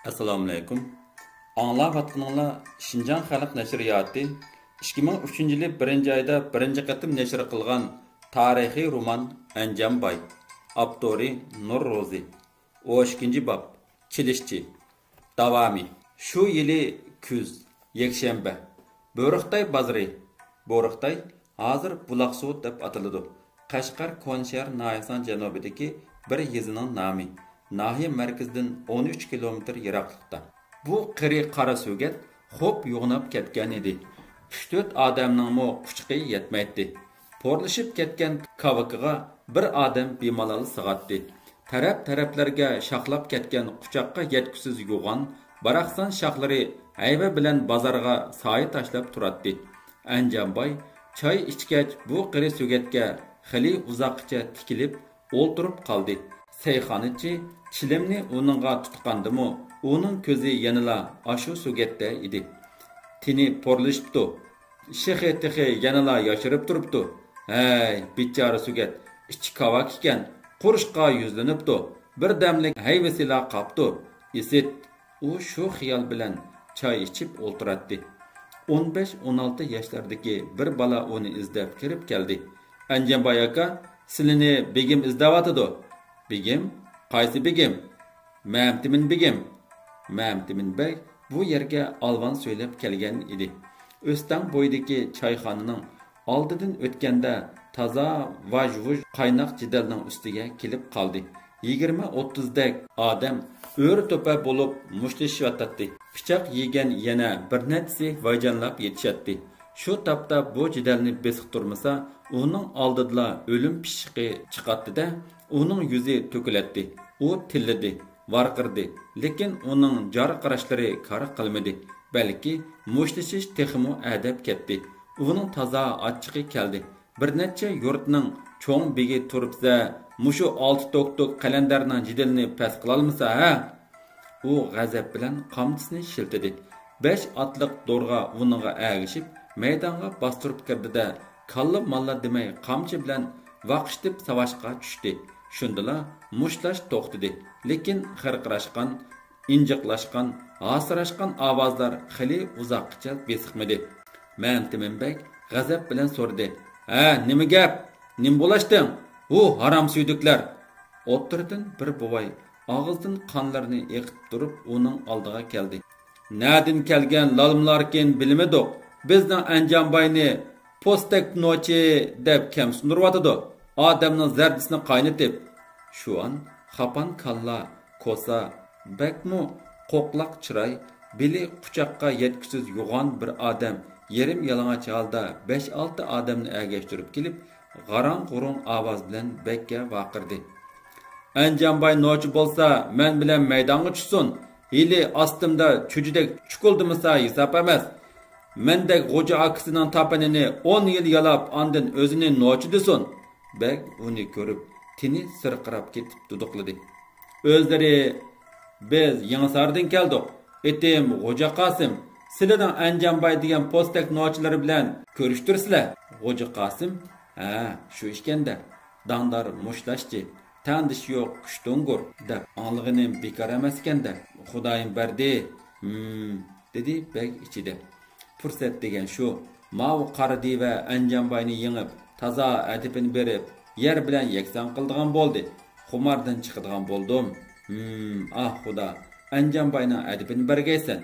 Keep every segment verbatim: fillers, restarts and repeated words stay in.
ئەسسالامۇئەلەيكۇم. ئاڭلاۋاتقىنىڭلار شىنجاڭ خەلق نەشرىياتى ئىككى مىڭ ئۈچىنچى يىلى بىرىنچى ئايدا بىرىنچى قېتىم نەشر قىلغان تارىخىي رومان ئەنجانباي. ئاپتورى نۇر روزى. ئون ئىككىنچى باب. چېلىشچى. داۋامى. شۇ يىلى كۈز، يەكشەنبە. بۆرۈختاي بازىرى. بۆرۈختاي ھازىر بۇلاقسۇ دەپ ئاتىلىدۇ. قەشقەر كونىشەھەر ناھىيەسىنىڭ جەنۇبىدىكى بىر يېزىنىڭ نامى. ناھىيە مەركىزىدىن ئون ئۈچ كىلومېتىر يىراقلىقتا. بۇ قېرى قارا سۆگەت خوپ يوغىناپ كەتكەن ئىدى. ئۈچ تۆت ئادەمنىڭمۇ قۇچىقى يەتمەيتتى. پورلىشىپ كەتكەن كاۋىكىغا بىر ئادەم بىمالال سىغاتتى. تەرەپ-تەرەپلەرگە شاخلاپ كەتكەن قۇچاققا يەتكۈسىز يوغان، باراقسان شاخلىرى ھەيۋە بىلەن بازارغا سايە تاشلاپ تۇراتتى. ئەنجانباي چاي ئىچكەچ، بۇ قېرى سۆگەتكە خېلى ئۇزاققىچە تىكىلىپ ئولتۇرۇپ قالدى. سەيخانىچى چىلىمنى ئۇنىڭغا تۇتقاندىمۇ، ئۇنىڭ كۆزى يەنىلا ئاشۇ سۆگەتتە ئىدى. تېنى پورلىشىپتۇ. شېخى تېخى يەنىلا ياشىرىپ تۇرۇپتۇ. ھەي، بىچارە سۆگەت، ئىچى كاۋاك ئىكەن، قۇرۇشقا يۈزلىنىپتۇ. بىر دەملىك ھەيۋىسىلا قاپتۇ. ئىسىت. ئۇ شۇ خىيال بىلەن چاي ئىچىپ ئولتۇراتتى. ئون بەش، ئون ئالتە ياشلاردىكى بىر بالا ئۇنى ئىزدەپ كىرىپ كەلدى. ئەنجانباي ئاكا، سىلىنى بېگىم ئىزدەۋاتىدۇ. بېگىم؟ قايسى بېگىم؟ مەمتىمىن بېگىم. مەمتىمىن بەگ بۇ يەرگە ئالۋان سۆيلەپ كەلگەن ئىدى. ئۆستەڭ بويىدىكى چايخانىنىڭ ئالدىدىن ئۆتكەندە تازا ۋاژ-ۋۇژ قايناق جېدەلنىڭ ئۈستىگە كېلىپ قالدى. يىگىرمە ئوتتۇزدەك ئادەم ئۆرە-توپا بولۇپ مۇشتلىشىۋاتاتتى. پىچاق يېگەن يەنە بىر نەچچىسى ۋايجانلاپ يېتىشەتتى. شۇ تاپتا بۇ جېدەلنى بېسىقتۇرمىسا، ئۇنىڭ ئالدىدىلا ئۆلۈم پىششىقى چىقاتتى-دە، ئۇنىڭ يۈزى تۆكۈلەتتى. ئۇ تىللىدى، ۋارقىرىدى، لېكىن ئۇنىڭ جارقىراشلىرى كار قىلمىدى. بەلكى مۇشتلىشىش تېخىمۇ ئەدەپ كەتتى. ئۇنىڭ تازا ئاچچىقى كەلدى. بىر نەچچە يۇرتنىڭ چوڭ بېگى تۇرۇپسە، مۇشۇ ئالتە توك-توك قەلەندەرنىڭ جېدىلىنى پەس قىلالمىسا، ھە؟ ئۇ غەزەپ بىلەن قامچىسىنى شىلتىدى. بەش ئاتلىق دورغا ئۇنىڭغا ئەگىشىپ، مەيدانغا باستۇرۇپ كىردى-دە، كاللا-ماللا دېمەي قامچا بىلەن ۋاقىشتىپ ساۋاشقا چۈشتى. شۇندىلا مۇشتلاش توختىدى. لېكىن خىرقىراشقان، ئىنجىقلاشقان، ھاسىراشقان ئاۋازلار خېلى ئۇزاققىچە بېسىقمىدى. مەمتىمىن بەگ غەزەپ بىلەن سورىدى: «ھە، نېمە گەپ؟ نېمە بولاشتىڭ؟ ھۇ، ھارام سۈيدۈكلەر!» ئوتتۇرىدىن بىر بوۋاي ئاغزىدىن قانلىرىنى ئېقىتىپ تۇرۇپ ئۇنىڭ ئالدىغا كەلدى. «نەدىن كەلگەن لالمىلاركىن بىلمىدۇق. بىزنىڭ ئەنجانباينى پوستەك نوچى دەپ كەمسىندۈرۈۋاتىدۇ. ئادەمنىڭ زەردىسىنى قاينىتىپ.» شۇئان خاپان كاللا، كوسا، بەكمۇ قوقلاق چىراي، بېلى قۇچاققا يەتكۈسىز يوغان بىر ئادەم يېرىم يالىڭاچ ھالدا بەش-ئالتە ئادەمنى ئەگەشتۈرۈپ كېلىپ، غاراڭ-غۇرۇڭ ئاۋاز بىلەن بەگكە ۋارقىرىدى: «ئەنجانباي نوچى بولسا، مەن بىلەن مەيدانغا چۈشسۇن. ھېلى ئاستىمدا چۈجىدەك چۇكۇلدىمىسا ھېساب ئەمەس. مەندەك غوجا ئاكىسىنىڭ تاپىنىنى ئون يىل يالاپ، ئاندىن ئۆزىنى نوچى دېسۇن.» بەگ ئۇنى كۆرۈپ، تېنى سىرقىراپ كېتىپ دۇدۇقلىدى: «ئۆزلىرى بىز يېڭىساردىن كەلدۇق. ئېتىم غوجا قاسىم، سىلىنىڭ ئەنجانباي دېگەن پوستەك نوچىلىرى بىلەن كۆرۈشتۈرسىلە.» غوجا قاسىم؟ ھە، شۇ ئىكەن-دە، داڭدار مۇشتلاشچى، تەڭدىشى يوق كۈچتۈڭگۈر دەپ ئاڭلىغىنىم بىكار ئەمەسكەن-دە. خۇدايىم بەردى. ھىم، دېدى بەگ ئىچىدە. پۇرسەت دېگەن شۇ. ماۋۇ قارا دىۋە ئەنجانباينى يېڭىپ، تازا ئەدىپىنى بېرىپ، يەر بىلەن يەكسان قىلىدىغان بولدى. خۇماردىن چىقىدىغان بولدۇم. ھىم، ئاھ، خۇدا، ئەنجانباينىڭ ئەدىپىنى بەرگەيسەن.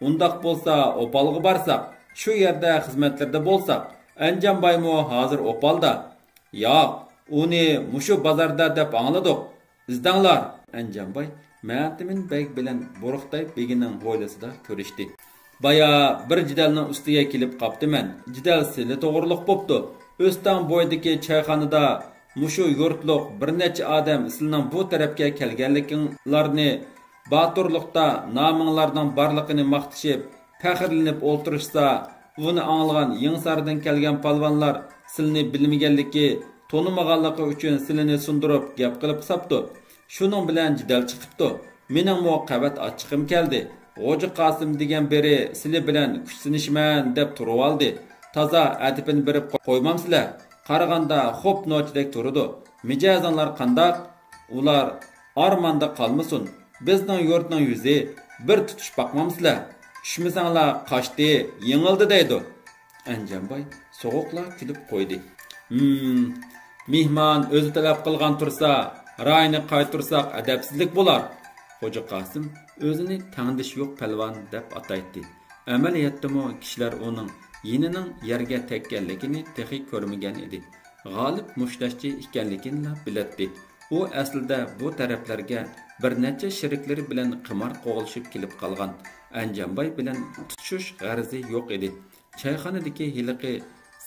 ئۇنداق بولسا، ئوپالغا بارساق، شۇ يەردە خىزمەتلىرىدە بولساق، ئەنجانبايمۇ ھازىر ئوپالدا. ياق، ئۇنى مۇشۇ بازاردا دەپ ئاڭلىدۇق. ئىزدەڭلار! ئەنجانباي مەمتىمىن بەگ بىلەن بۇرۇقتاي بېگىنىڭ ھويلىسىدا كۆرۈشتى. بايا بىر جېدەلنىڭ ئۈستىگە كېلىپ قاپتىمەن. جېدەل سىلى توغرۇلۇق بوپتۇ. ئۆستەڭ بويىدىكى چايخانىدا مۇشۇ يۇرتلۇق بىر نەچچە ئادەم سىلىنىڭ بۇ تەرەپكە كەلگەنلىكىڭلارنى، باتۇرلۇقتا نامىڭلارنىڭ بارلىقىنى ماختىشىپ، پەخىرلىنىپ ئولتۇرۇشسا، بۇنى ئاڭلىغان يېڭىساردىن كەلگەن پالۋانلار سىلىنى بىلمىگەنلىكى، تونۇمىغانلىقى ئۈچۈن سىلىنى سۇندۇرۇپ گەپ قىلىپ ساپتۇ. شۇنىڭ بىلەن جېدەل چىقىپتۇ. مېنىڭمۇ قەۋەت ئاچچىقىم كەلدى. غوجا قاسىم دېگەن بىرى سىلى بىلەن كۈچ سىنىشىمەن دەپ تۇرۇۋالدى. تازا ئەدىپىنى بېرىپ قويمامسىلەر؟ قارىغاندا خوپ نوچىدەك تۇرىدۇ. مىجەزىڭلار قانداق؟ ئۇلار ئارماندا قالمىسۇن. بىزنىڭ يۇرتنىڭ يۈزى بىر تۇتۇش باقمامسىلەر؟ چۈشمىسەڭلار قاچتى، يېڭىلدى دەيدۇ. ئەنجانباي سوغۇقلا كۈلۈپ قويدى. ھىم، مېھمان ئۆزى تەلەپ قىلغان تۇرسا، رايىنى قايتۇرساق ئەدەپسىزلىك بولار. خوجا قاسىم ئۆزىنى تەڭدىشى يوق پەلۋان دەپ ئاتايتتى. ئەمەلىيەتتىمۇ كىشىلەر ئۇنىڭ يېنىنىڭ يەرگە تەگكەنلىكىنى تېخى كۆرمىگەن ئىدى. غالىپ مۇشتلاشچى ئىكەنلىكىنىلا بىلەتتى. ئۇ ئەسلىدە بۇ تەرەپلەرگە بىر نەچچە شېرىكلىرى بىلەن قىمار قوغلىشىپ كېلىپ قالغان ئەنجانباي بىلەن تۇتۇشۇش غەرىزى يوق ئىدى. چايخانىدىكى ھېلىقى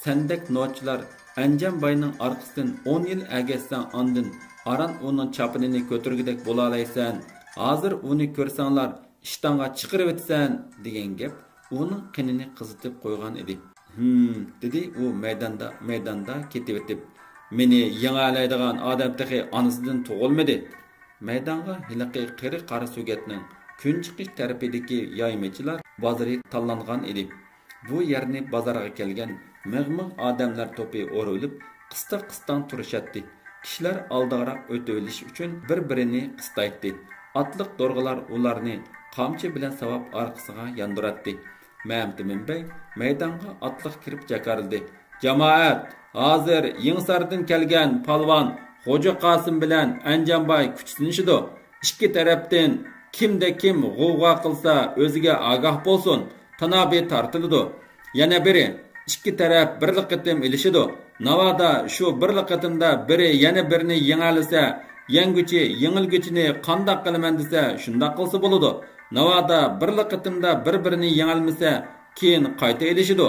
سەندەك نوچىلار ئەنجانباينىڭ ئارقىسىدىن ئون يىل ئەگەشسەڭ، ئاندىن ئاران ئۇنىڭ چاپىنىنى كۆتۈرگۈدەك بولالايسەن. ھازىر ئۇنى كۆرسەڭلار، ئىشتانغا چىقىرىۋېتىسەن، دېگەن گەپ ئۇنىڭ قېنىنى قىزىتىپ قويغان ئىدى. ھىم، دېدى ئۇ مەيداندا، مەيداندا كېتىۋېتىپ. مېنى يېڭەلەيدىغان ئادەم تېخى ئانىسىدىن تۇغۇلمىدى. مەيدانغا ھېلىقى قېرى قارا سۆگەتنىڭ كۈنچىقىش تەرىپىدىكى يايمىچىلار بازىرى تاللانغان ئىدى. بۇ يەرنى بازارغا كەلگەن مىغ-مىغ ئادەملەر توپى ئورىۋېلىپ، قىستاق-قىستاڭ تۇرۇشاتتى. كىشىلەر ئالدىغىراق ئۆتۈۋېلىش ئۈچۈن بىر-بىرىنى قىستايتتى. ئاتلىق دورغىلار ئۇلارنى قامچا بىلەن ساۋاپ ئارقىسىغا ياندۇراتتى. مەمتىمىن بەگ مەيدانغا ئاتلىق كىرىپ جاكارلىدى. جامائەت، ھازىر يېڭىساردىن كەلگەن پالۋان خوجا قاسىم بىلەن ئەنجانباي كۈچ سىنىشىدۇ. ئىككى تەرەپتىن كىمدە كىم غوۋغا قىلسا، ئۆزىگە ئاگاھ بولسۇن، تانابى تارتىلىدۇ. يەنە بىرى، ئىككى تەرەپ بىرلا قېتىم ئېلىشىدۇ. ناۋادا شۇ بىرلا قېتىمدا بىرى يەنە بىرىنى يېڭەلىسە، يەڭگۈچى يېڭىلگۈچىنى قانداق قىلىمەن دېسە، شۇنداق قىلسا بولىدۇ. ناۋادا بىرلا قېتىمدا بىر-بىرىنى يېڭەلمىسە، كېيىن قايتا ئېلىشىدۇ.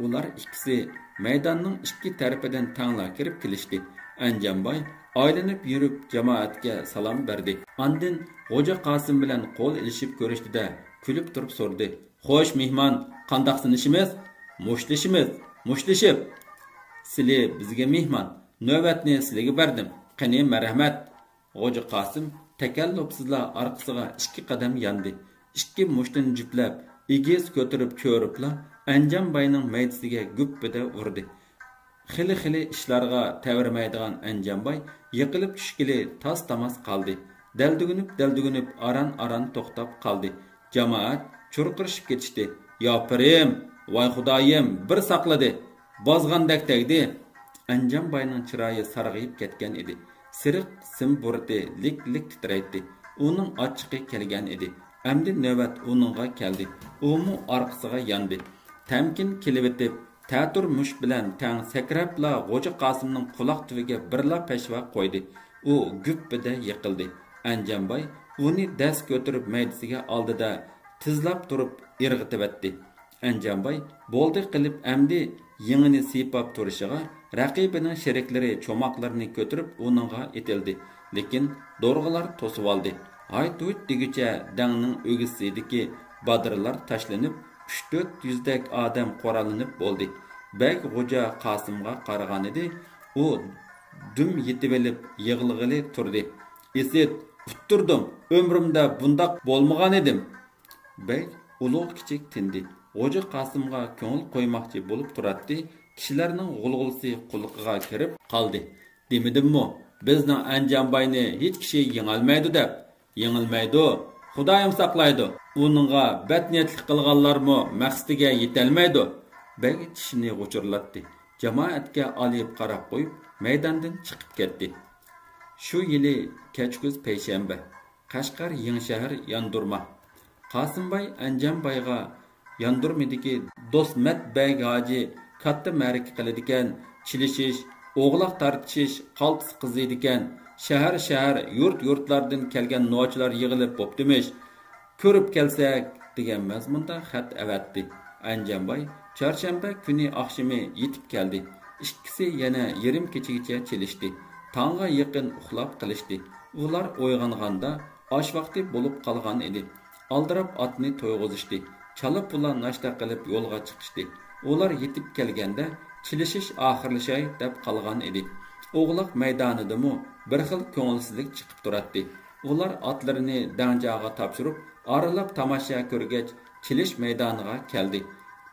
ئۇلار ئىككىسى مەيداننىڭ ئىككى تەرىپىدىن تەڭلا كىرىپ كېلىشتى. ئەنجانباي ئايلىنىپ يۈرۈپ جامائەتكە سالام بەردى. ئاندىن غوجا قاسىم بىلەن قول ئېلىشىپ كۆرۈشتى-دە، كۈلۈپ تۇرۇپ سورىدى. خوش، مېھمان، قانداق سىنىشىمىز؟ مۇشتلىشىمىز، مۇشتلىشىپ. سىلى بىزگە مېھمان، نۆۋەتنى سىلىگە بەردىم. قېنى، مەرھەمەت. غوجا قاسىم تەكەللۇپسىزلا ئارقىسىغا ئىككى قەدەم ياندى. ئىككى مۇشتىنى جۈپلەپ، ئېگىز كۆتۈرۈپ كۆرۈپلا، ئەنجانباينىڭ مەيدىسىگە گۈپپىدە ئۇردى. خېلى-خېلى ئىشلارغا تەۋرىمەيدىغان ئەنجانباي يىقىلىپ چۈشكىلى تاس-تاماس قالدى. دەلدۈگۈنۈپ-دەلدۈگۈنۈپ ئاران-ئاران توختاپ قالدى. جامائەت چۇرقىرىشىپ كېتىشتى. ياپىرىم، ۋاي خۇدايىم، بىر ساقلىدى. بازغاندەك تەگدى. ئەنجانباينىڭ چىرايى سارغىيىپ كەتكەن ئىدى. سېرىق سىم بۇرۇتى لىك-لىك تىترەيتتى. ئۇنىڭ ئاچچىقى كەلگەن ئىدى. ئەمدى نۆۋەت ئۇنىڭغا كەلدى. ئۇمۇ ئارقىسىغا ياندى. تەمكىن كېلىۋېتىپ، تەتۈر مۇشت بىلەن تەڭ سەكرەپلا غوجا قاسىمنىڭ قۇلاق تۈۋىگە بىرلا پەشۋا قويدى. ئۇ گۈپپىدە يىقىلدى. ئەنجانباي ئۇنى دەس كۆتۈرۈپ مەيدىسىگە ئالدى-دە، تىزلاپ تۇرۇپ ئىرغىتىۋەتتى. ئەنجانباي بولدى قىلىپ ئەمدى يېڭىنى سىيپاپ تۇرۇشىغا، رەقىبىنىڭ شېرىكلىرى چوماقلىرىنى كۆتۈرۈپ ئۇنىڭغا ئېتىلدى. لېكىن دورغىلار توسۇۋالدى. ھايت-ھۇيت دېگۈچە دەڭنىڭ ئۆگزىسىدىكى بادىرىلار تاشلىنىپ، ئۈچ-تۆت يۈزدەك ئادەم قوراللىنىپ بولدى. بەگ غوجا قاسىمغا قارىغانىدى، ئۇ دۈم يېتىۋېلىپ يىغلىغىلى تۇردى. ئىسىت، ئۇتتۇردۇم، ئۆمرۈمدە بۇنداق بولمىغانىدىم. بەگ ئۇلۇغ-كىچىك تىندى. غوجا قاسىمغا كۆڭۈل قويماقچى بولۇپ تۇراتتى، كىشىلەرنىڭ غۇلغۇلىسى قۇلىقىغا كىرىپ قالدى. دېمىدىممۇ، بىزنىڭ ئەنجانباينى ھېچ كىشى يېڭەلمەيدۇ دەپ؟ يېڭىلمەيدۇ، خۇدايىم ساقلايدۇ. ئۇنىڭغا بەتنىيەتلىك قىلغانلارمۇ مەقسىتىگە يېتەلمەيدۇ. بەگ چىشىنى غۇچۇرلاتتى. جامائەتكە ئالىيىپ قاراپ قويۇپ، مەيداندىن چىقىپ كەتتى. شۇ يىلى كەچكۈز پەيشەنبە. قەشقەر يېڭىشەھەر ياندۇرما. قاسىمباي ئەنجانبايغا ياندۇرمىدىكى دوسمەت بەگ ھاجى كاتتا مەرىكە قىلىدىكەن، چېلىشىش، ئوغلاق تارتىشىش قالتىس قىزىيدىكەن، شەھەر-شەھەر، يۇرت-يۇرتلاردىن كەلگەن نوچىلار يىغىلىپ بوپتىمىش. كۆرۈپ كەلسەك، دېگەن مەزمۇندا خەت ئەۋەتتى. ئەنجانباي چارشەنبە كۈنى ئاخشىمى يېتىپ كەلدى. ئىككىسى يەنە يېرىم كېچىگىچە چېلىشتى. تاڭغا يېقىن ئۇخلاپ قېلىشتى. ئۇلار ئويغانغاندا ئاش ۋاقتى بولۇپ قالغان ئىدى. ئالدىراپ ئاتنى تويغۇزۇشتى. چالا-پۇلا ناشتا قىلىپ يولغا چىقىشتى. ئۇلار يېتىپ كەلگەندە چېلىشىش ئاخىرلىشاي دەپ قالغان ئىدى. ئوغلاق مەيدانىدىمۇ بىر خىل كۆڭۈلسىزلىك چىقىپ تۇراتتى. ئۇلار ئاتلىرىنى دەڭجاغا تاپشۇرۇپ، ئارىلاپ تاماشا كۆرگەچ، چېلىش مەيدانىغا كەلدى.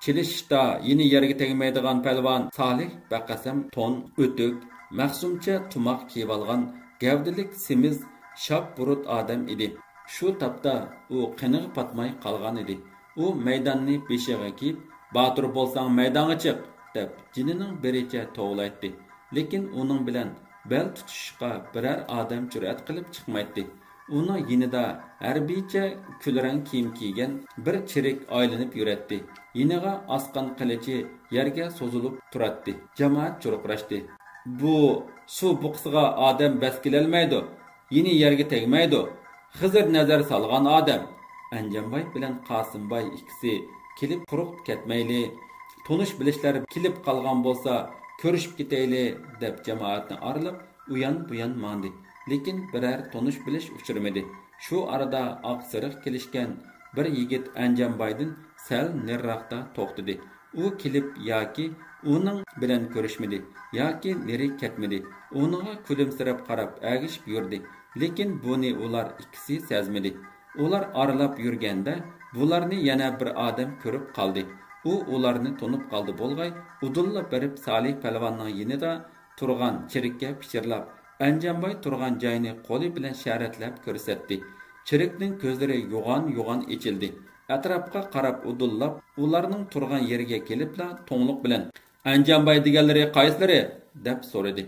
چېلىشىشتا يېنى يەرگە تەگمەيدىغان پەلۋان سالىھ بەقەسەم تون، ئۆتۈك، مەخسۇمچە تۇماق كىيىۋالغان گەۋدىلىك سېمىز، شاپ-بۇرۇت ئادەم ئىدى. شۇ تاپتا ئۇ قېنىغا پاتماي قالغانىدى. ئۇ مەيداننى بېشىغا كىيىپ، باتۇر بولساڭ مەيدانغا چىق! دەپ، جېنىنىڭ بېرىچە توۋلايتتى. لېكىن ئۇنىڭ بىلەن بەل تۇتۇشۇشقا بىرەر ئادەم جۈرئەت قىلىپ چىقمايتتى. ئۇنىڭ يېنىدا ھەربىيچە كۈلرەڭ كىيىم كىيگەن بىر چېرىك ئايلىنىپ يۈرەتتى. يېنىغا ئاسقان قىلىچى يەرگە سوزۇلۇپ تۇراتتى. جامائەت جۇرقىراشتى. بۇ سۇ بۇقىسىغا ئادەم بەس كېلەلمەيدۇ. يېنى يەرگە تەگمەيدۇ. خىزىر نەزەر سالغان ئادەم. ئەنجانباي بىلەن قاسىمباي ئىككىسى كېلىپ قۇرۇق كەتمەيلى، تونۇش بىلىشلەر كېلىپ قالغان بولسا كۆرۈشۈپ كېتەيلى، دەپ جامائەتنى ئارىلاپ ئۇيان بۇيان ماڭدى. لېكىن بىرەر تونۇش بىلىش ئۇچرىمىدى. شۇ ئارىدا ئاق سېرىق كېلىشكەن بىر يىگىت ئەنجانبايدىن سەل نېرىراقتا توختىدى. ئۇ كېلىپ ياكى ئۇنىڭ بىلەن كۆرۈشمىدى، ياكى نېرى كەتمىدى. ئۇنىڭغا كۈلۈمسىرەپ قاراپ ئەگىشىپ يۈردى. لېكىن بۇنى ئۇلار ئىككىسى سەزمىدى. ئۇلار ئارىلاپ يۈرگەندە بۇلارنى يەنە بىر ئادەم كۆرۈپ قالدى. ئۇ ئۇلارنى تونۇپ قالدى بولغاي، ئۇدۇللا بېرىپ سالىھ پەلۋاننىڭ يېنىدا تۇرغان چېرىككە پىچىرلاپ، ئەنجانباي تۇرغان جاينى قولى بىلەن شەرەتلەپ كۆرسەتتى. چېرىكنىڭ كۆزلىرى يوغان-يوغان ئېچىلدى. ئەتراپقا قاراپ ئۇدۇللاپ، ئۇلارنىڭ تۇرغان يېرىگە كېلىپلا توڭلۇق بىلەن، «ئەنجانباي دېگەنلىرى قايسىلىرى؟» دەپ سورىدى.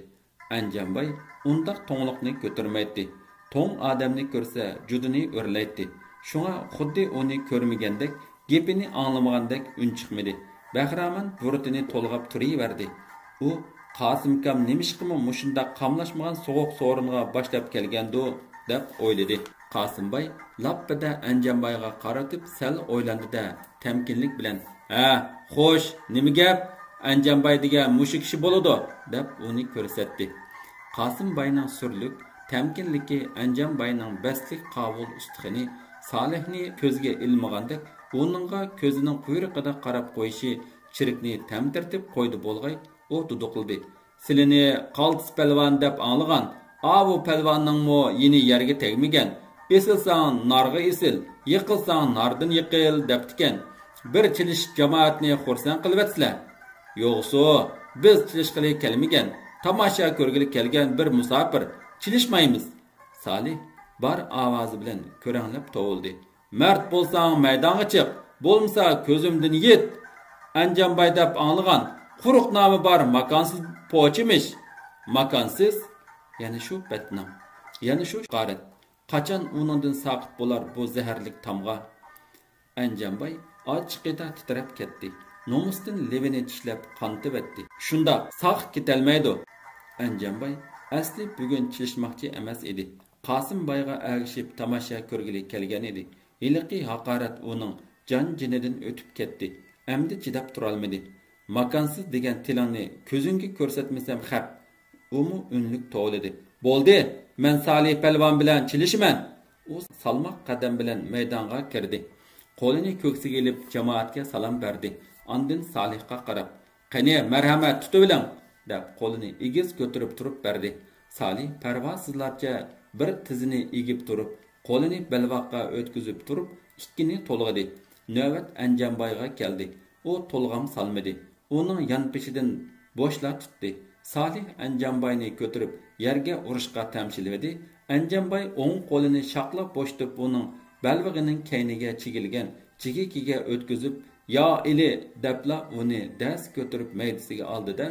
ئەنجانباي ئۇنداق توڭلۇقنى كۆتۈرمەيتتى. توڭ ئادەمنى كۆرسە جۇدۇنى ئۆرلەيتتى. شۇڭا خۇددى ئۇنى كۆرمىگەندەك، گېپىنى ئاڭلىمىغاندەك ئۈن چىقمىدى. بەخىرامان بۇرۇتىنى تولغاپ تۇرۇۋەردى. ئۇ، «قاسىمكام نېمىشقىمۇ مۇشۇنداق قاملاشمىغان سوغۇق سورۇنغا باشلاپ كەلگەندۇ؟» دەپ ئويلىدى. قاسىمباي لاپپىدە ئەنجانبايغا قارىتىپ سەل ئويلاندى-دە، تەمكىنلىك بىلەن، «ھە، خوش، نېمە گەپ؟ ئەنجانباي دېگەن مۇشۇ كىشى بولىدۇ!» دەپ ئۇنى كۆرسەتتى. قاسىمباينىڭ سۈرلۈك تەمكىنلىكى، ئەنجانباينىڭ بەستلىك قاۋۇل ئۇستىخىنى سالىھنى كۆزگە ئىلمىغاندەك ئۇنىڭغا كۆزىنىڭ قۇيرۇقىدا قاراپ قويۇشى چېرىكنى تەمتىرىتىپ قويدى بولغاي، ئۇ دۇدۇقلىدى. «سىلىنى قالتىس پەلۋان دەپ ئاڭلىغان، ئاۋۇ پەلۋاننىڭمۇ يېنى يەرگە تەگمىگەن، ئېسىلساڭ نارغا ئېسىل، يىقىلساڭ ناردىن يىقىل دەپتىكەن. بىر چېلىشىپ جامائەتنى خۇرسەن قىلىۋەتسىلە. يوغسۇ، بىز چېلىشقىلى كەلمىگەن، تاماشا كۆرگىلى كەلگەن بىر مۇساپىر، چېلىشمايمىز.» سالىھ بار ئاۋازى بىلەن كۆرەڭلەپ توۋلىدى. «مەرد بولساڭ مەيدانغا چىق، بولمىسا كۆزۈمدىن يىت! ئەنجانباي دەپ ئاڭلىغان، قۇرۇق نامى بار ماكانسىز پوچىمىش! ماكانسىز!» يەنە شۇ بەتناڭ، يەنە شۇ ھاقارەت. قاچان ئۇنىڭدىن ساقىت بولار بۇ زەھەرلىك تامغا؟ ئەنجانباي ئاچچىقىدا تىترەپ كەتتى. نومۇستىن لېۋىنى چىشلەپ قانىتىۋەتتى. «شۇنداق، ساقىت كېتەلمەيدۇ.» ئەنجانباي ئەسلى بۈگۈن چېلىشماقچى ئەمەس ئىدى. قاسىمبايغا ئەگىشىپ تاماشا كۆرگىلى كەلگەن ئىدى. ھېلىقى ھاقارەت ئۇنىڭ جان-جېنىدىن ئۆتۈپ كەتتى. ئەمدى چىداپ تۇرالمىدى. «ماكانسىز دېگەن تىلىڭنى كۆزۈڭگە كۆرسەتمىسەم خەپ.» ئۇمۇ ئۈنلۈك توۋلىدى. «بولدى، مەن سالىھ پەلۋان بىلەن چېلىشىمەن.» ئۇ سالماق قەدەم بىلەن مەيدانغا كىردى. قولىنى كۆكسىگە ئېلىپ جامائەتكە سالام بەردى. ئاندىن سالىھقا قاراپ، «قېنى، مەرھەمەت، تۇتۇۋېلىڭ!» دەپ قولىنى ئېگىز كۆتۈرۈپ تۇرۇپ بەردى. سالىھ پەرۋاسىزلارچە بىر تىزىنى ئېگىپ تۇرۇپ، قولىنى بەلباغقا ئۆتكۈزۈپ تۇرۇپ، ئىككىنى تولغىدى. نۆۋەت ئەنجانبايغا كەلدى. ئۇ تولغام سالمىدى. ئۇنىڭ يانپېشىدىن بوشلا تۇتتى. سالىھ ئەنجانباينى كۆتۈرۈپ يەرگە ئۇرۇشقا تەمشىلىۋىدى. ئەنجانباي ئوڭ قولىنى شاقلاپ بوشىتىپ ئۇنىڭ بەلبېغىنىڭ كەينىگە چىگىلگەن چېكىكىگە ئۆتكۈزۈپ، «يا ئىلى!» دەپلا ئۇنى دەس كۆتۈرۈپ مەيدىسىگە ئالدى-دە،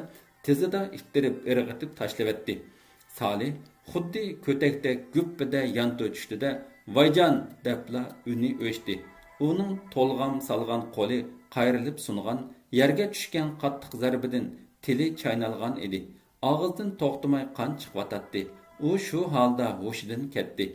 تىزىدا ئىتتىرىپ ئىرغىتىپ تاشلىۋەتتى. سالىھ خۇددى كۆتەكتەك گۈپپىدە يانتۇ چۈشتى-دە، «ۋايجان!» دەپلا ئۈنى ئۆچتى. ئۇنىڭ تولغام سالغان قولى قايرىلىپ سۇنغان، يەرگە چۈشكەن قاتتىق زەربىدىن تىلى چاينالغان ئىدى. ئاغزىدىن توختىماي قان چىقىۋاتاتتى. ئۇ شۇ ھالدا ھوشىدىن كەتتى.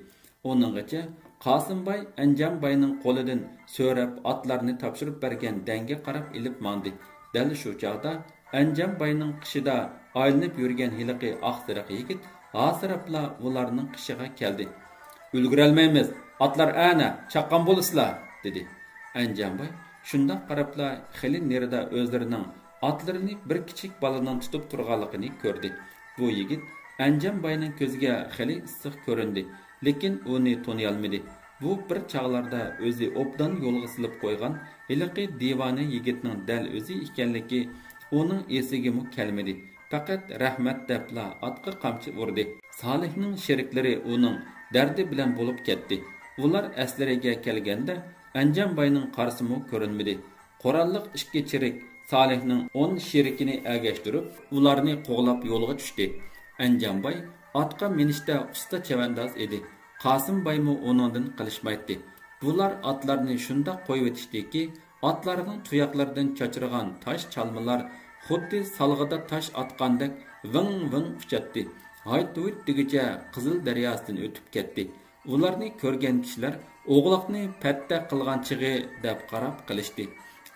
ئۇنىڭغىچە قاسىمباي ئەنجانباينىڭ قولىدىن سۆرەپ ئاتلارنى تاپشۇرۇپ بەرگەن دەڭگە قاراپ ئېلىپ ماڭدى. دەل شۇ چاغدا ئەنجانباينىڭ قېشىدا ئايلىنىپ يۈرگەن ھېلىقى ئاق سېرىق يىگىت ھاسىراپلا ئۇلارنىڭ قېشىغا كەلدى. «ئۈلگۈرەلمەيمىز، ئاتلار ئەنە، چاققان بولىسىلا!» دېدى. ئەنجانباي شۇنداق قاراپلا خېلى نېرىدا ئۆزلىرىنىڭ ئاتلىرىنى بىر كىچىك بالىنىڭ تۇتۇپ تۇرغانلىقىنى كۆردى. بۇ يىگىت ئەنجانباينىڭ كۆزىگە خېلى ئىسسىق كۆرۈندى، لېكىن ئۇنى تونۇيالمىدى. بۇ بىر چاغلاردا ئۆزى ئوبدان يولغا سېلىپ قويغان ھېلىقى دىۋانە يىگىتنىڭ دەل ئۆزى ئىكەنلىكى ئۇنىڭ ئېسىگىمۇ كەلمىدى. پەقەت «رەھمەت» دەپلا ئاتقا قامچا ئۇردى. سالىھنىڭ شېرىكلىرى ئۇنىڭ دەردى بىلەن بولۇپ كەتتى. ئۇلار ئەسلىرىگە كەلگەندە، ئەنجانباينىڭ قارىسىمۇ كۆرۈنمىدى. قوراللىق ئىككى چېرىك سالىھنىڭ ئون شېرىكىنى ئەگەشتۈرۈپ، ئۇلارنى قوغلاپ يولغا چۈشتى. ئەنجانباي ئاتقا مىنىشتە ئۇستا چەۋەنداز ئىدى. قاسىمبايمۇ ئۇنىڭدىن قېلىشمايتتى. بۇلار ئاتلارنى شۇنداق قويۇۋېتىشتىكى، ئاتلارنىڭ تۇياقلىرىدىن چاچرىغان تاش چالمىلار خۇددى سالغىدا تاش ئاتقاندەك ۋىڭ-ۋىڭ ئۇچاتتى. ھايت-ھۇيت دېگۈچە قىزىل دەرياسىدىن ئۆتۈپ كەتتى. ئۇلارنى كۆرگەن كىشىلەر ئوغلاقنى پەتتە قىلغان چىغى دەپ قاراپ قېلىشتى.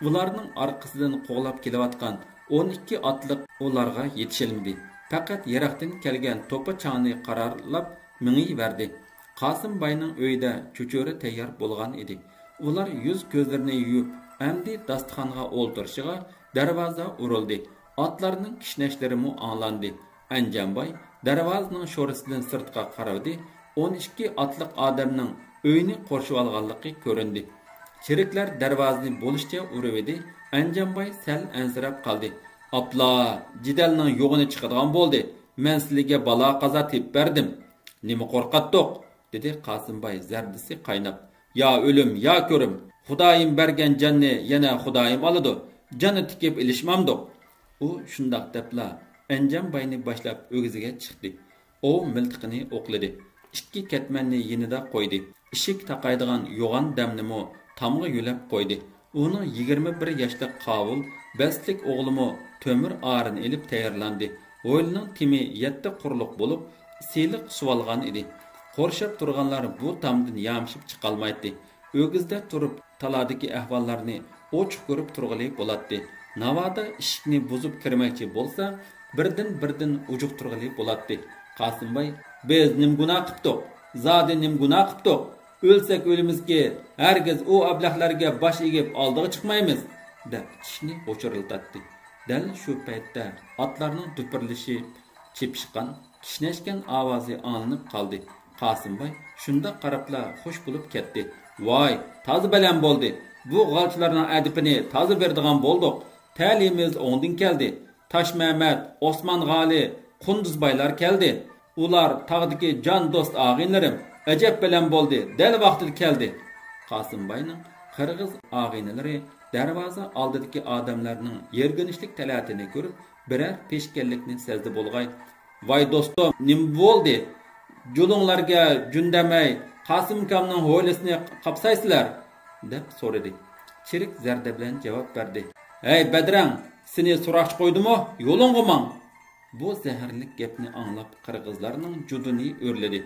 ئۇلارنىڭ ئارقىسىدىن قوغلاپ كېلىۋاتقان ئون ئىككى ئاتلىق ئۇلارغا يېتىشەلمىدى. پەقەت يىراقتىن كەلگەن توپا چاڭنى قارارلاپ مېڭىۋەردى. قاسىمباينىڭ ئۆيىدە چۆچۈرە تەييار بولغان ئىدى. ئۇلار يۈز-كۆزلىرىنى يۇيۇپ، ئەمدى داستىخانغا ئولتۇرۇشىغا دەرۋازا ئۇرۇلدى. ئاتلارنىڭ كىشنەشلىرىمۇ ئاڭلاندى. ئەنجانباي دەرۋازىنىڭ شورىسىدىن سىرتقا قارىدى. ئون ئىككى ئاتلىق ئادەمنىڭ ئۆينى قورشىۋالغانلىقى كۆرۈندى. چېرىكلەر دەرۋازىنى بولۇشىچە ئۇرۇۋىدى. ئەنجانباي سەل ئەنسىرەپ قالدى. ئاپلا، جېدەلنىڭ يوغىنى چىقىدىغان بولدى. مەن سىلىگە بالا-قازا تېپىپ بەردىم. نېمە قورقاتتۇق؟ دېدى قاسىمباي زەردىسى قايناپ. يا ئۆلۈم، يا كۆرۈم. خۇدايىم بەرگەن جاننى يەنە خۇدايىم ئالىدۇ. جاننى تىكىپ ئېلىشمامدۇق؟ ئۇ شۇنداق دەپلا ئەنجانباينى باشلاپ ئۆگزىگە چىقتى. ئوۋ مىلتىقىنى ئوقلىدى. ئىككى كەتمەننى يېنىدا قويدى. ئىشىك تاقايدىغان يوغان دەمنىمۇ تامغا يۆلەپ قويدى. ئۇنىڭ يىگىرمە بىر ياشلىق قاۋۇل، بەستلىك ئوغلىمۇ تۆمۈر ئارىنى ئېلىپ تەييارلاندى. ھويلىنىڭ تېمى يەتتە قۇرلۇق بولۇپ، سىلىق سۇۋالغان ئىدى. قورشاپ تۇرغانلار بۇ تامدىن يامىشىپ چىقالمايتتى. ئۆگزىدە تۇرۇپ تالادىكى ئەھۋاللارنى ئوچۇق كۆرۈپ تۇرغىلى بولاتتى. ناۋادا ئىشىكنى بۇزۇپ كىرمەكچى بولسا، بىردىن-بىردىن ئۇجۇقتۇرغىلى بولاتتى. قاسىمباي، بىز نېمە گۇناھ قىپتۇق؟ زادى نېمە گۇناھ قىپتۇق؟ ئۆلسەك ئۆلىمىزكى، ھەرگىز ئۇ ئەبلەخلەرگە باش ئېگىپ ئالدىغا چىقمايمىز، دەپ چىشىنى غۇچۇرلىتاتتى. دەل شۇ پەيتتە ئاتلارنىڭ دۈپۈرلىشى، چېپىشقان، كىشنەشكەن ئاۋازى ئاڭلىنىپ قالدى. قاسىمباي شۇنداق قاراپلا خوش بولۇپ كەتتى. ۋاي، تازا بەلەن بولدى! بۇ غالچىلارنىڭ ئەدىپىنى تازا بېرىدىغان بولدۇق. تەلىيىمىز ئوڭدىن كەلدى. تاشمەمەت، ئوسمان غالى، قۇندۇزبايلار كەلدى. ئۇلار تاغدىكى جان دوست ئاغىنىلىرىم. ئەجەب بەلەن بولدى، دەل ۋاقتىدا كەلدى. قاسىمباينىڭ قىرغىز ئاغىنىلىرى دەرۋازا ئالدىدىكى ئادەملەرنىڭ يىرگىنچلىك تەلەتىنى كۆرۈپ، بىرەر پېشكەللىكنى سەزدى بولغاي. ۋاي دوستۇم، نېمە بولدى؟ جۇلۇڭلارگە جۈندەمەي، قاسىم ئاكامنىڭ ھويلىسىنى قاپسايسىلەر؟ دەپ سورىدى. چېرىك زەردە بىلەن جاۋاب بەردى. ھەي بەدرەڭ، سېنى سوراقچى قويدىمۇ؟ يولۇڭغا ماڭ! بۇ زەھەرلىك گەپنى ئاڭلاپ، قىرغىزلارنىڭ جۇدۇنى ئۆرلىدى.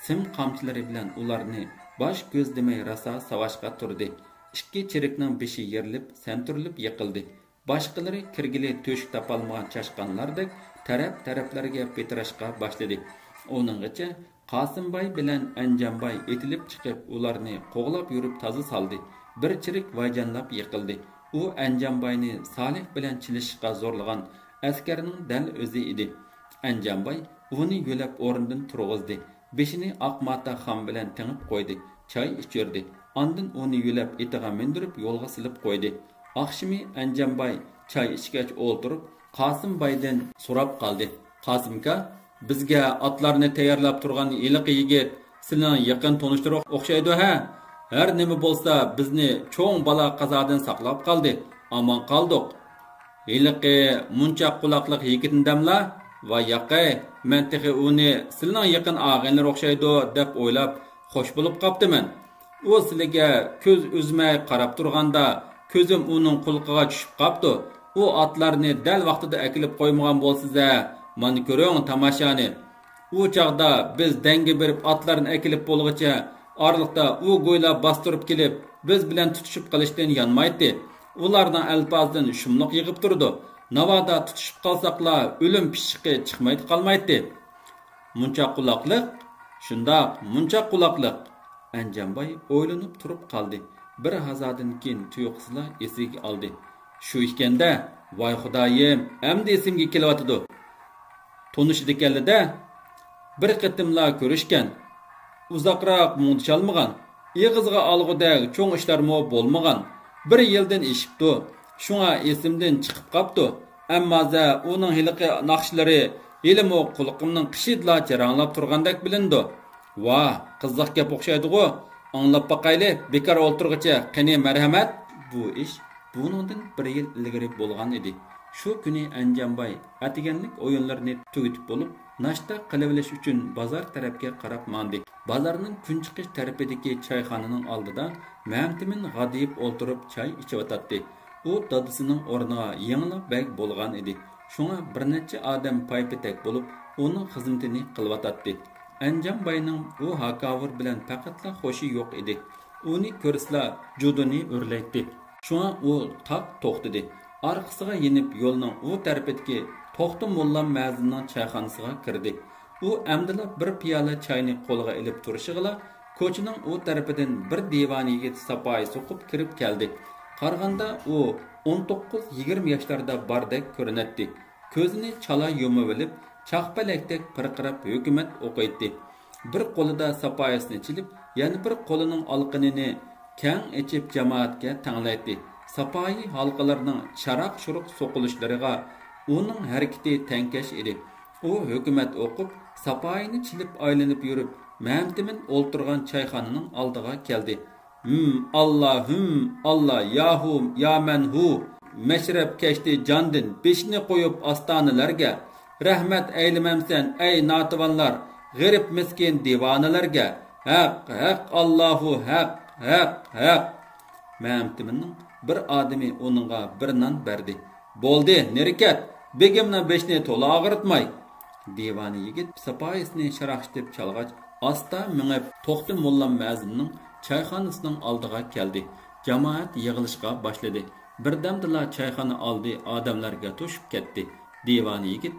سىم قامچىلىرى بىلەن ئۇلارنى باش كۆز دېمەي راسا ساۋاشقا تۇردى. ئىككى چېرىكنىڭ بېشى يېرىلىپ، سەنتۈرۈلۈپ يىقىلدى. باشقىلىرى كىرگىلى تۆشۈك تاپالمىغان چاشقانلاردەك تەرەپ-تەرەپلەرگە پىتىراشقا باشلىدى. ئۇنىڭغىچە قاسىمباي بىلەن ئەنجانباي ئېتىلىپ چىقىپ، ئۇلارنى قوغلاپ يۈرۈپ تازا سالدى. بىر چېرىك ۋايجانلاپ يىقىلدى. ئۇ ئەنجانباينى سالىھ بىلەن چېلىشىشقا زورلىغان ئەسكەرنىڭ دەل ئۆزى ئىدى. ئەنجانباي ئۇنى يۆلەپ ئورنىدىن تۇرغۇزدى. بېشىنى ئاق ماتا خام بىلەن تېڭىپ قويدى. چاي ئىچۈردى. ئاندىن ئۇنى يۆلەپ ئېتىغا مىندۈرۈپ يولغا سېلىپ قويدى. ئاخشىمى ئەنجانباي چاي ئىچكەچ ئولتۇرۇپ، قاسىمبايدىن سوراپ قالدى. قاسىمكا، بىزگە ئاتلارنى تەييارلاپ تۇرغان ھېلىقى يىگىت سىلىنىڭ يېقىن تونۇشلىرى ئوخشايدۇ ھە؟ ھەر نېمە بولسا بىزنى چوڭ بالا قازادىن ساقلاپ قالدى. ئامان قالدۇق. ھېلىقى مۇنچاق قۇلاقلىق يىگىتنى دەملا؟ ۋاي ياقەي، مەن تېخى ئۇنى سىلىنىڭ يېقىن ئاغىنىلىرى ئوخشايدۇ دەپ ئويلاپ خوش بولۇپ قاپتىمەن. ئۇ سىلىگە كۆز ئۈزمەي قاراپ تۇرغاندا، كۆزۈم ئۇنىڭ قۇلىقىغا چۈشۈپ قاپتۇ. ئۇ ئاتلارنى دەل ۋاقتىدا ئەكېلىپ قويمىغان بولىسىز ھە. مانا كۆرۈڭ تاماشانى. ئۇ چاغدا بىز دەڭگە بېرىپ ئاتلارنى ئەكېلىپ بولغۇچە، ئارىلىقتا ئۇ گويلا باستۇرۇپ كېلىپ، بىز بىلەن تۇتۇشۇپ قېلىشتىن يانمايتتى. ئۇلارنىڭ ئەلپازىدىن شۇملۇق يېغىپ تۇرىدۇ. ناۋادا تۇتۇشۇپ قالساقلا، ئۆلۈم پىششىقى چىقمايدۇ قالمايتتى. مۇنچاق قۇلاقلىق؟ شۇنداق، مۇنچاق قۇلاقلىق. ئەنجانباي ئويلىنىپ تۇرۇپ قالدى. بىر ھازادىن كېيىن تۇيۇقسىزلا ئېسىگە ئالدى. شۇ ئىكەن-دە، ۋاي خۇدايىم، ئەمدى ئېسىمگە كېلىۋاتىدۇ. تونۇشىدىكەنلىدە، بىر قېتىملا كۆرۈشكەن. ئۇزاقراق مۇڭدىشالمىغان. ئېغىزغا ئالغۇدەك چوڭ ئىشلارمۇ بولمىغان. بىر يىلدىن ئېشىپتۇ. شۇڭا ئېسىمدىن چىقىپ قاپتۇ. ئەمما زە ئۇنىڭ ھېلىقى ناخشىلىرى ھېلىمۇ قۇلىقىمنىڭ قېشىدىلا جاراڭلاپ تۇرغاندەك بىلىنىدۇ. ۋاھ، قىزىق گەپ ئوخشايدىغۇ. ئاڭلاپ باقايلى، بىكار ئولتۇرغۇچە، قېنى مەرھەمەت! بۇ ئىش بۇنىڭدىن بىر يىل ئىلگىرى بولغان ئىدى. شۇ كۈنى ئەنجانباي ئەتىگەنلىك ئويۇنلىرىنى تۈگىتىپ بولۇپ، ناشتا قىلىۋېلىش ئۈچۈن بازار تەرەپكە قاراپ ماڭدى. بازارنىڭ كۈنچىقىش تەرىپىدىكى چايخانىنىڭ ئالدىدا مەمتىمىن غادىيىپ ئولتۇرۇپ چاي ئىچىۋاتاتتى. ئۇ دادىسىنىڭ ئورنىغا يېڭىلا بەگ بولغان ئىدى. شۇڭا بىر نەچچە ئادەم پايپېتەك بولۇپ، ئۇنىڭ خىزمىتىنى قىلىۋاتاتتى. ئەنجانباينىڭ ئۇ ھاكاۋۇر بىلەن پەقەتلا خوشى يوق ئىدى. ئۇنى كۆرسىلا جۇدۇنى ئۆرلەيتتى. شۇڭا ئۇ تاق توختىدى. ئارقىسىغا يېنىپ يولنىڭ ئۇ تەرىپىدىكى توختى موللام مەزىننىڭ چايخانىسىغا كىردى. ئۇ ئەمدىلا بىر پىيالە چاينى قولىغا ئېلىپ تۇرۇشىغىلا، كوچىنىڭ ئۇ تەرىپىدىن بىر دىۋانە يىگىت ساپايى سوقۇپ كىرىپ كەلدى. قارىغاندا ئۇ ئون توققۇز يىگىرمە ياشلاردا باردەك كۆرۈنەتتى. كۆزىنى چالا يۇمۇۋېلىپ، چاقپەلەكتەك پىرقىراپ ھۆكۈمەت ئوقۇيتتى. بىر قولىدا ساپايىسىنى چېلىپ، يەنە بىر قولىنىڭ ئالىقىنىنى كەڭ ئېچىپ جامائەتكە تەڭلەيتتى. ساپايى ھالقىلىرىنىڭ شاراق-شۇرۇق سوقۇلۇشلىرىغا ئۇنىڭ ھەرىكىتى تەڭكەش ئىدى. ئۇ ھۆكۈمەت ئوقۇپ، ساپايىنى چېلىپ ئايلىنىپ يۈرۈپ، مەمتىمىن ئولتۇرغان چايخانىنىڭ ئالدىغا كەلدى. ھىم، ئاللا، ھىم، ئاللا، ياھۇ، يامەنھۇ! مەشرەپ كەچتى جاندىن، بېشىنى قويۇپ ئاستانىلەرگە. رەھمەت ئەيلىمەمسەن، ئەي ناتىۋانلار، غېرىب مىسكىن دىۋانىلەرگە. ھەق، ھەق، ئاللاھۇ، ھەق، ھەق، ھەق! مەمتىمىننىڭ بىر ئادىمى ئۇنىڭغا بىر نان بەردى. بولدى، نېرى كەت، بېگىمنىڭ بېشىنى تولا ئاغرىتماي! دىۋانە يىگىت ساپايىسىنى شاراقشىتىپ چالغاچ، ئاستا مېڭىپ، توختى موللام مەزىننىڭ چايخانىسىنىڭ ئالدىغا كەلدى. جامائەت يىغىلىشقا باشلىدى. بىردەمدىلا چايخانا ئالدى ئادەملەرگە توشۇپ كەتتى. دىۋانە يىگىت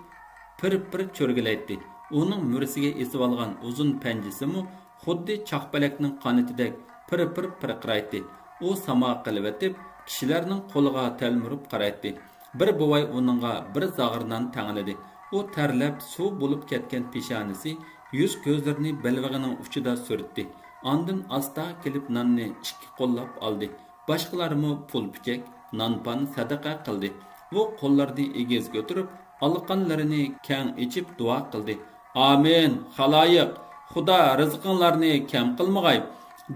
پىر-پىر چۆرگىلەيتتى. ئۇنىڭ مۈرىسىگە ئېسىۋالغان ئۇزۇن پەنجىسىمۇ خۇددى چاقپەلەكنىڭ قانىتىدەك پىر-پىر پىرقىرايتتى. ئۇ ساما قىلىۋېتىپ، كىشىلەرنىڭ قولىغا تەلمۈرۈپ قارايتتى. بىر بوۋاي ئۇنىڭغا بىر زاغرا نان تەڭلىدى. ئۇ تەرلەپ سۇ بولۇپ كەتكەن پېشانىسى، يۈز-كۆزلىرىنى بەلبېغىنىڭ ئۇچىدا سۈرتتى. ئاندىن ئاستا كېلىپ ناننى ئىككى قوللاپ ئالدى. باشقىلارمۇ پۇل-پۈچەك، نان-پان سەدىقە قىلدى. ئۇ قوللىرىنى ئېگىز كۆتۈرۈپ، ئالىقانلىرىنى كەڭ ئېچىپ دۇئا قىلدى. ئامىن، خالايىق! خۇدا رىزقىڭلارنى كەم قىلمىغاي!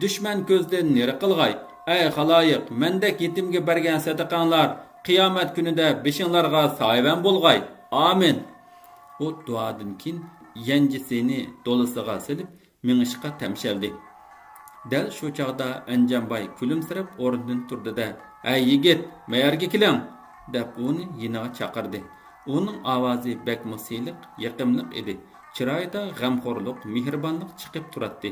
دۈشمەن كۆزدىن نېرى قىلغاي! ئەي خالايىق، مەندەك يېتىمگە بەرگەن سەدىقەڭلار قىيامەت كۈنىدە بېشىڭلارغا سايىۋەن بولغاي! ئامىن! ئۇ دۇئادىن كېيىن يەنجىسىنى دولىسىغا سېلىپ، مېڭىشقا تەمشەلدى. دەل شۇ چاغدا ئەنجانباي كۈلۈمسىرەپ ئورنىدىن تۇردى-دە، ھەي يىگىت، مەيەرگە كېلىڭ! دەپ ئۇنى يېنىغا چاقىردى. ئۇنىڭ ئاۋازى بەكمۇ سىلىق، يېقىملىق ئىدى. چىرايىدا غەمخورلۇق، مېھرىبانلىق چىقىپ تۇراتتى.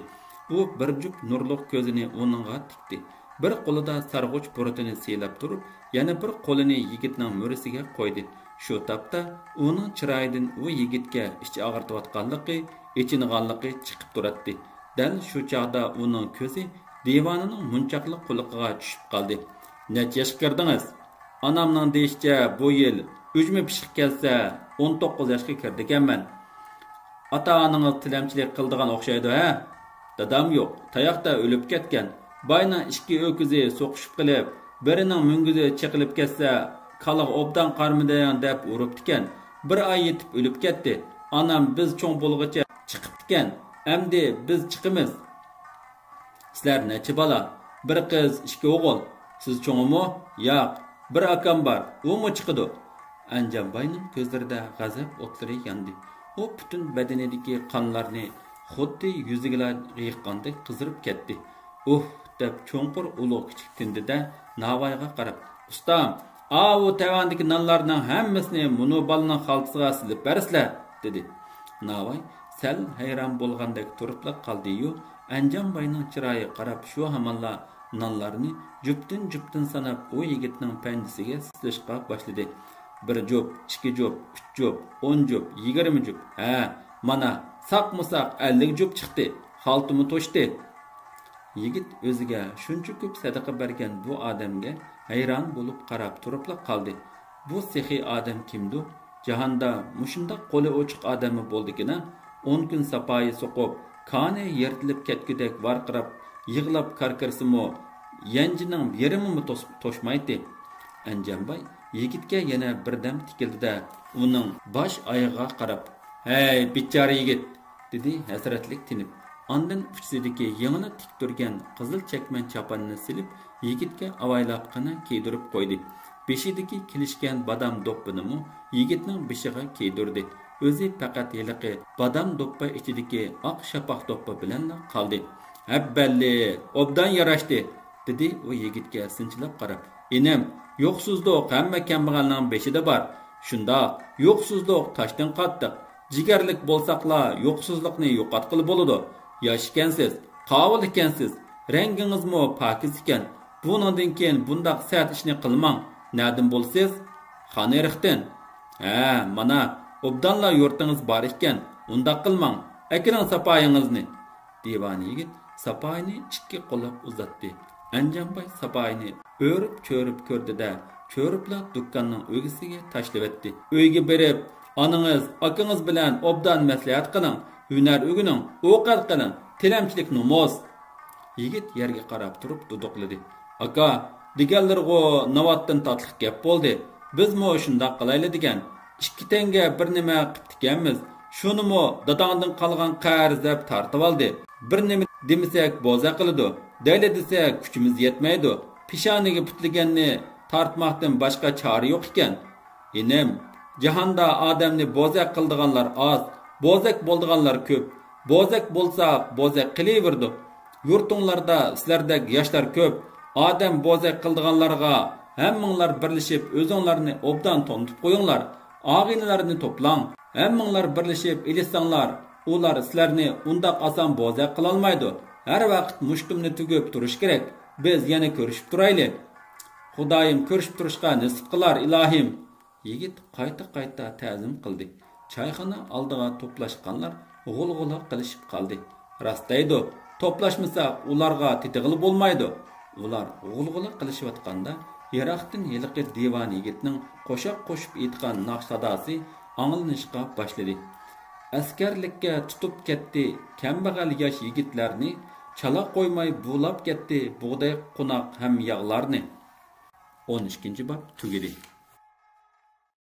ئۇ بىر جۈپ نۇرلۇق كۆزىنى ئۇنىڭغا تىكتى. بىر قولىدا سارغۇچ بۇرۇتىنى سىيلاپ تۇرۇپ، يەنە بىر قولىنى يىگىتنىڭ مۈرىسىگە قويدى. شۇ تاپتا ئۇنىڭ چىرايىدىن ئۇ يىگىتكە ئىچ ئاغرىتىۋاتقانلىقى، ئېچىنغانلىقى چىقىپ تۇراتتى. دەل شۇ چاغدا ئۇنىڭ كۆزى دىۋانىنىڭ مۇنچاقلىق قۇلىقىغا چۈشۈپ قالدى. نەچچە ياشقا كىردىڭىز؟ ئانامنىڭ دېيىشىچە، بۇ يىل ئۈجمە پىششىق كەلسە، ئون توققۇز ياشقا كىرىدىكەنمەن. ئاتا-ئانىڭىز تىلەمچىلىك قىلىدىغان ئوخشايدۇ ھە؟ دادام يوق، تاياقتا ئۆلۈپ كەتكەن. باينىڭ ئىككى ئۆكۈزى سوقۇشۇپ قېلىپ، بىرىنىڭ مۈڭگۈزى چېقىلىپ كەتسە، كالىغا ئوبدان قارىمىدىڭ دەپ ئۇرۇپتىكەن. بىر ئاي يېتىپ ئۆلۈپ كەتتى. ئانام بىز چوڭ بولغۇچە چىقىپتىكەن. ئەمدى بىز چىقىمىز. سىلەر نەچچە بالا؟ بىر قىز، ئىككى ئوغۇل. سىز چوڭىمۇ؟ ياق، بىر ئاكام بار، ئۇمۇ چىقىدۇ. ئەنجانباينىڭ كۆزلىرىدە غەزەپ ئوتلىرى ياندى. ئۇ پۈتۈن بەدىنىدىكى قانلارنى خۇددى يۈزىگىلا يىغقاندەك قىزىرىپ كەتتى. ئۇھ دەپ چوڭقۇر ئۇلۇغ كىچىك تىندى-دە، ناۋايغا قاراپ، ئۇستام، ئاۋۇ تەۋەڭدىكى نانلارنىڭ ھەممىسىنى مۇنۇ بالىنىڭ خالتىسىغا سېلىپ بەرسىلە! دېدى. ناۋاي سەل ھەيران بولغاندەك تۇرۇپلا قالدى-يۇ، ئەنجانباينىڭ چىرايىغا قاراپ شۇ ھامانلا نانلارنى جۈپتىن-جۈپتىن ساناپ ئۇ يىگىتنىڭ پەنجىسىگە سېلىشقا باشلىدى. بىر جۈپ، ئىككى جۈپ، ئۈچ جۈپ، ئون جۈپ، يىگىرمە جۈپ، ھە، مانا، ساقمۇ ساق ئەللىك جۈپ چىقتى، خالتىمۇ توشتى. يىگىت ئۆزىگە شۇنچە كۆپ سەدىقە بەرگەن بۇ ئادەمگە ھەيران بولۇپ قاراپ تۇرۇپلا قالدى. بۇ سېخىي ئادەم كىمدۇ؟ جاھاندا مۇشۇنداق قولى ئوچۇق ئادەممۇ بولدىكىنا؟ ئون كۈن ساپايى سوقۇپ، كانى يىرتىلىپ كەتكۈدەك ۋارقىراپ، يىغلاپ كاركىرىسىمۇ، يەنجىنىڭ يېرىمىمۇ توس-، توشمايتتى. ئەنجانباي يىگىتكە يەنە بىردەم تىكىلدى-دە، ئۇنىڭ باش ئايىغىغا قاراپ، ھەي، بىچارە يىگىت! دېدى ھەسرەتلىك تىنىپ. ئاندىن ئۇچىسىدىكى يېڭىلا تىكتۈرگەن قىزىل چەكمەن چاپاننى سېلىپ، يىگىتكە ئاۋايلاپقىنە كىيدۈرۈپ قويدى. بېشىدىكى كېلىشكەن بادام دوپپىنىمۇ يىگىتنىڭ بېشىغا كىيدۈردى. ئۆزى پەقەت ھېلىقى بادام دوپپا ئىچىدىكى ئاق شاپاق دوپپا بىلەنلا قالدى. «ھەببەللى، ئوبدان ياراشتى!» دېدى ئۇ يىگىتكە سىنچىلاپ قاراپ. «ئىنىم، يوقسۇزلۇق ھەممە كەمبەغەلنىڭ بېشىدا بار. شۇنداق، يوقسۇزلۇق تاشتىن قاتتىق. جىگەرلىك بولساقلا يوقسۇزلۇقنى يوقاتقىلى بولىدۇ. ياش ئىكەنسىز، قاۋۇل ئىكەنسىز، رەڭگىڭىزمۇ پاكىز ئىكەن. بۇنىڭدىن كېيىن بۇنداق سەت ئىشنى قىلماڭ. نەدىن بولىسىز؟ خانئېرىقتىن. ھە، مانا، ئوبدانلا يۇرتىڭىز بار ئىكەن. ئۇنداق قىلماڭ، ئەكېلىڭ ساپايىڭىزنى.» دىۋانە يىگىت ساپايىنى ئىككى قوللاپ ئۇزاتتى. ئەنجانباي ساپايىنى ئۆرۈپ-چۆرۈپ كۆردى-دە، چۆرۈپلا دۇكاننىڭ ئۆگزىسىگە تاشلىۋەتتى. «ئۆيگە بېرىپ، ئانىڭىز، ئاكىڭىز بىلەن ئوبدان مەسلىھەت قىلىڭ، ھۈنەر ئۆگىنىڭ، ئوقەت قىلىڭ، تىلەمچىلىك نومۇس!» يىگىت يەرگە قاراپ تۇرۇپ دۇدۇقلىدى. «ئاكا، دېگەنلىرىغۇ ناۋاتتىن تاتلىق گەپ بولدى. بىزمۇ شۇنداق قىلايلى دېگەن. ئىككى تەڭگە بىر نېمە قىپتىكەنمىز. شۇنىمۇ داداڭدىن قالغان قەرز دەپ تارتىۋالدى. بىر نېمە دېمىسەك بوزەك قىلىدۇ. دەيلى دېسەك كۈچىمىز يەتمەيدۇ. پېشانىگە پۈتلىگەننى تارتماقتىن باشقا چارە يوق ئىكەن. ئىنىم، جاھاندا ئادەمنى بوزەك قىلىدىغانلار ئاز، بوزەك بولىدىغانلار كۆپ. بوزەك بولساق، بوزەك قىلىۋېرىدۇ. يۇرتۇڭلاردا سىلەردەك ياشلار كۆپ. ئادەم بوزەك قىلىدىغانلارغا ھەممىڭلار بىرلىشىپ ئۆزۈڭلارنى ئوبدان تونۇتۇپ قويۇڭلار. ئاغىنىلەرنى توپلاڭ. ھەممىڭلار بىرلىشىپ ئېلىشساڭلار، ئۇلار سىلەرنى ئۇنداق ئاسان بوزەك قىلالمايدۇ. ھەر ۋاقىت مۇشتۇمنى تۈگۈپ تۇرۇش كېرەك. بىز يەنە كۆرۈشۈپ تۇرايلى. خۇدايىم كۆرۈشۈپ تۇرۇشقا نېسىپ قىلار، ئىلاھىم.» يىگىت قايتا-قايتا تەزىم قىلدى. چايخانا ئالدىغا توپلاشقانلار غۇلغۇلا قىلىشىپ قالدى. «راست دەيدۇ، توپلاشمىساق ئۇلارغا تېتىغىلى بولمايدۇ.» ئۇلار غۇلغۇلا قىلىشىۋاتقاندا، يىراقتىن ھېلىقى دىۋانە يىگىتنىڭ قوشاق قوشۇپ ئېيتقان ناخشا ساداسى ئاڭلىنىشقا باشلىدى. ئەسكەرلىككە تۇتۇپ كەتتى كەمبەغەل ياش يىگىتلەرنى، چالا قويماي بۇلاپ كەتتى بۇغداي، قوناق ھەم ياغلارنى. ئون ئىككىنچى باب تۈگىدى.